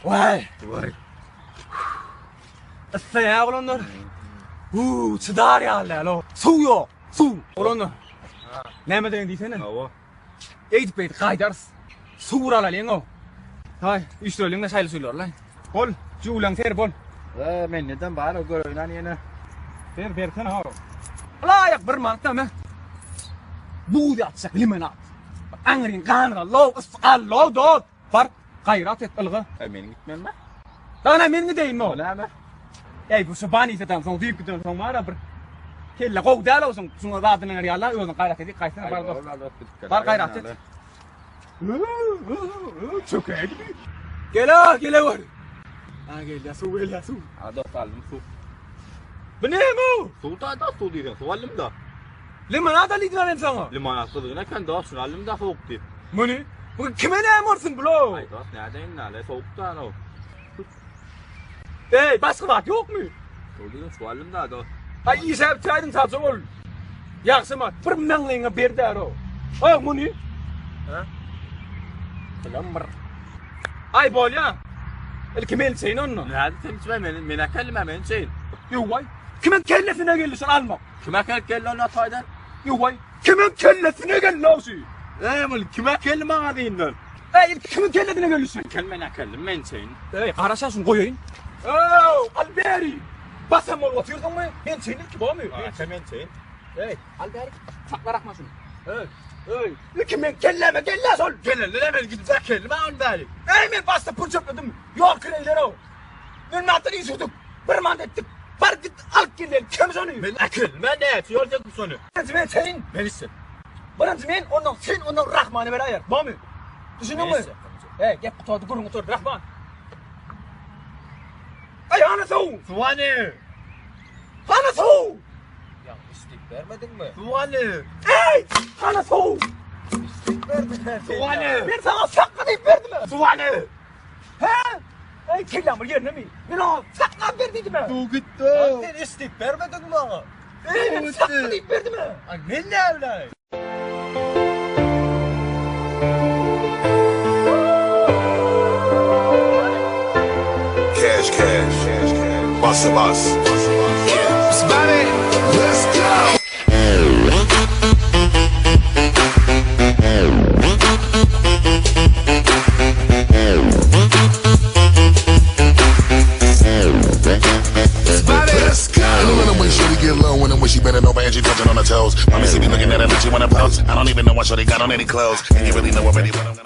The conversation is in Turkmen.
Waý. Waý. Isleýär oglanlar. Huu, çydar ýaly däl o. Suw ýok, suw. Oglanlar. Näme diýen diýsene. Hawa. Eýdip beýdip gaýdarys. Suw alalyň o. Haý, üýşüreliň-de şaýly suwlary. Bol, jüwleň ser bol. E, men neden bar o göreýin ýene. Ber, bersene ha. Laýyk bir manat me. Buz ýatjak limonad. Aňryň ganyna low ysy allow dost. Bar, gaýrat et ylga. E, men gitmem ben. Dana men gideýin O näme? Ey bu şu banisadan soň düýp giden soň bar bir kelle gowy däl olsun. Şuňa zadyny ýaly özüň gaýrat edip gaýtsana bar dost. Bar gaýrat et. Çökäýdi. Gel-a, gele gör. Ha gelýär, suw gelýär, suw. Ha dost aldym suw. Bu näme o? Suw da dost suw diýseň suw aldym da. Limonad alydym men saňa. Limonad gyzgyn eken dost şuny aldym da sowuk diýip. Muny bu kime näme bolsun bulo? Aý dost nädeýin nale sowuk da no. Ey başga zat ýokmy? Suw diýseň suw aldym da dost. Aý işäp çaýdyň sagja bol. Ýagşyma bir meňliňe ber däro. Aý muny. Ha? Bulam bir. Aý bolýa. Ilki men içeýin onda. Näde sen içme men men äkeldim men içeýin. Ýowaý. Kimiň kellesine geldi şony almak? Kim äkelip geldi onda toýdan? Ýowaý. Kimiň kellesine geldi o şu? Eý bul kim äkeldi magazindan? Eý ilki kimiň kellesine geldi şu? Kel men äkeldim men içeýin. Eý garaşa şuny goýaýyn. Öw, al bäri. Basam bolup otyrdyňmy? Men içeýin ilki bormy? Men men içeýin. Eý, al bäri. Sakla Rahman şuny. Eý, eý. Ilki men kelleme geldi şol. Gelende men gidip äkeldim ony bäri. Eý men başda pul çöpledim. Ýol kireýler o. Men matdan iş Bir manat etdik. Bar git alyp gel kim şony? Men äkeldim ben näçe ýol çekip şony. Birinji men içeýin. Men içsem. Birinji men, ondan sen, ondan Rahmany beräýer. Bormy? Düşündiňmi? Men içsem. Ey, gep gutardy, gürrüň gutardy, Rahman. Ey, hany suw? Suwany. Hany suw? Ýa istik bermediňmi? Suwany. Ey, hany suw? Istik berdiň. Suwany. Men sana sakla diýip berdim. Suwany. He? Ey, kelläm bir ýerine mi? Men oňa saklap ber diýdim. Suw gitdi. Sen istik bermediňmi maňa? Ey, men sakla diýip berdim. Ay men ne bileýin? Cash, cash, basa bas. Yeah. Let's go. Let's go. I love the way shorty get low and the way she bending over and she touching on her toes. Mommy see me looking at her like she wanna pose. I don't even know why shorty got on any clothes. And you really know already what I'm gonna.